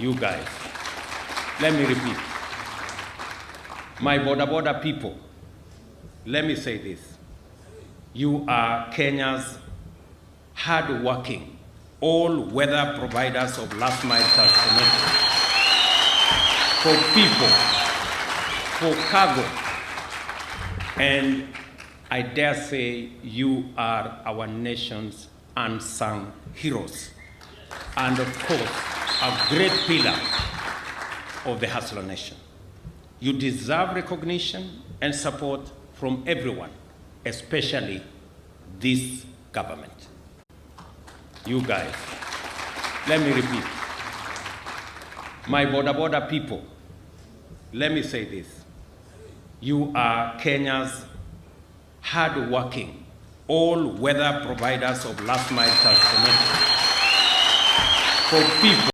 You guys, let me repeat. My bodaboda people, let me say this. You are Kenya's hard-working, all-weather providers of last-mile transportation for people, for cargo, and I dare say you are our nation's unsung heroes, and of course, a great pillar of the hustler nation. You deserve recognition and support from everyone, especially this government. You guys, let me repeat. My bodaboda people, let me say this. You are Kenya's hard-working, all-weather providers of last-mile transportation for people.